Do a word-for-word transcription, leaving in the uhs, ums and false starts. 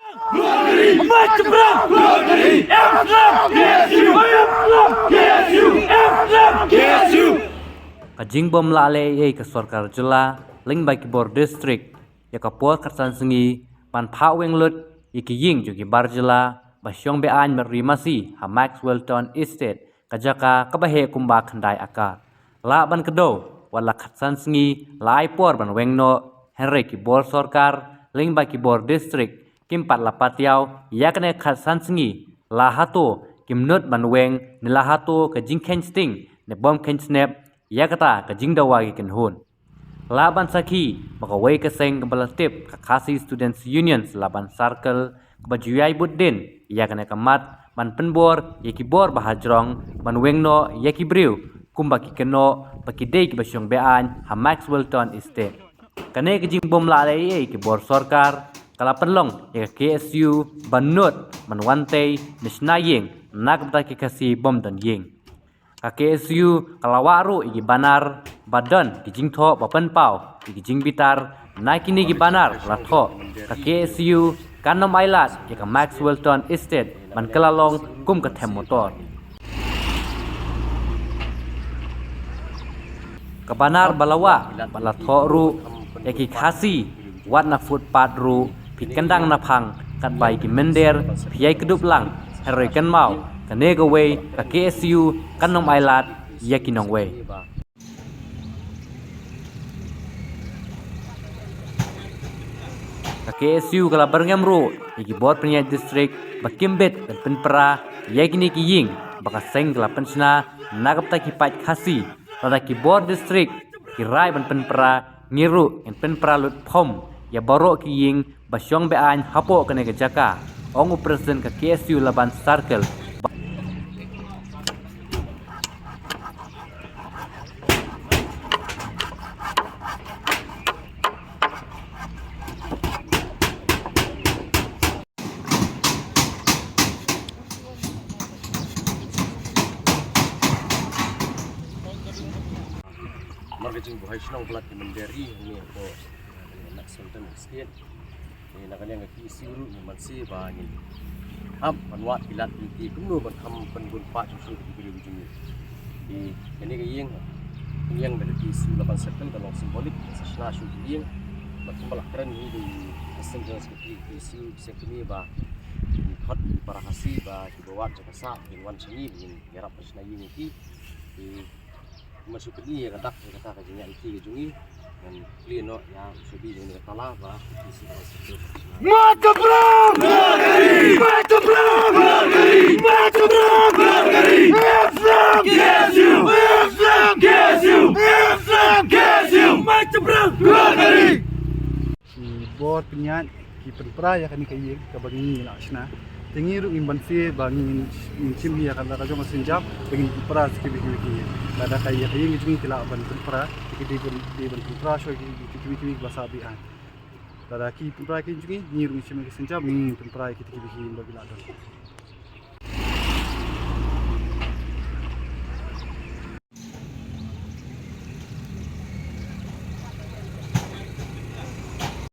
Ka jingbym lah leh ei ei ka sorkar jylla lyngba ki bor district ïa ka por khatsan sngi ban phah weng lut ïa ki ïing jong ki bar jylla ba shong be-aiñ marwei masi ha Maxwellton Estate, ka jaka kaba heh kumba khyndai akar. Lah ban kdew, wat la khatsan sngi la ai por ban weng noh, hynrei ki bor sorkar lyngba ki bor district kim pat la patiaw ïa kane khatsan sngi, la hato kim nud ban weng ne la hato ka jingkheiñ sting ne bym kheiñ snep ïa kata ka jingdawa ki kynhun. Lah ban sakhi ba kawei ka seng kaba la tip ka Khasi Students Union Laban Circle kaba ju ïai bud dien ïa kane ka mat ban pynbor ïa ki bor ba hajrong ban weng noh ïa ki briew kumba ki kynnoh ba ki dei kiba shong be-aiñ ha Maxwellton Estate. Kane ka jingbym lah leh ei ei ki bor sorkar ka la pynlong ïa ka K S U ban nud ban wan tei ne shna ïing na ka bynta ki Khasi bym don ïing. Ka K S U ka la wah ruh ïa ki banar ba don ki jingthoh ba pynpaw ïa ki jingbitar. Na kine ki banar la thoh ka K S U kan ym ailad ïa ka Maxwellton Estate ban kylla long kum ka them motor. Ka banar ba la wah ba la thoh ruh ïa ki Khasi, wat na footpath ruh phi kyndang na phang, katba ïa ki mynder phi ïai kdup lang. Hynrei kynmaw, kane kawei ka K S U kan ym ailad ïa ki nongwei. Ka K S U ka la byrngem ruh ïa ki bor pynïaid district ba kim bit ban pynpra ïa kine ki ïing ba ka seng ka la pynshna na ka bynta ki paid Khasi. Lada ki bor district ki rai ban pynpra, ngi ruh ngin pynpra lut phom ïa baroh ki ïing ba shong be-aiñ hapoh kane ka jaka, ong u President ka K S U Laban Circle. Namar ka jingbuhai shnong palat ki mynder ri hangne hapoh, eh, Maxwellton Estate. Eh, na ka liang ka K S U ruh ngi banse ba ngin hap ban wad ki lad ki lynti kumno ban kham pynbun pah shuh shuh ki briew jong ngi. Eh, kane ka ïing, ka ïing da ka K S U Laban Circle ka long symbolic, sa shna shuh ki ïing. Bad kumba la kren hi da u Assistant General Secretary K S U, Secretary ba ngin khot ki para Khasi ba kiba wad jaka sah kin wan sha ngi ba ngin ïarap ban shna ïing ïa ki. Eh, Kumba shu pyni ïa ka dak ïa kata ka jingïaid lynti ka jong ngi. Ngan plie noh ïa u shabi jong kane ka tala ba ki shu. Mat ka Prah! Mat ka Prah! Mat ka Prah! Islam! Islam! Islam! Islam! Mat ka Prah! Ki bor pynïaid ki pynpra ïa kane ka ïing kaba ngi la shna. Te ngi ruh ngin banse ba ngin, ngin shim ïa ka, la ka jong ka sienjam ba ngin pynpra sa kiwei kiwei ki ïing. Lada ka ïa ka ïing ka jong ngi ki lah ban pynpra, te ki dei ban, dei ban pynpra shuwa ki, ki, kiwei kiwei kiba sah be-aiñ. Lada ki pynpra ki jong ngi, ngi ruh ngin shim ïa ka sienjam, ngin pynpra ïa ki, kiwei ki ïing ba ki lah don.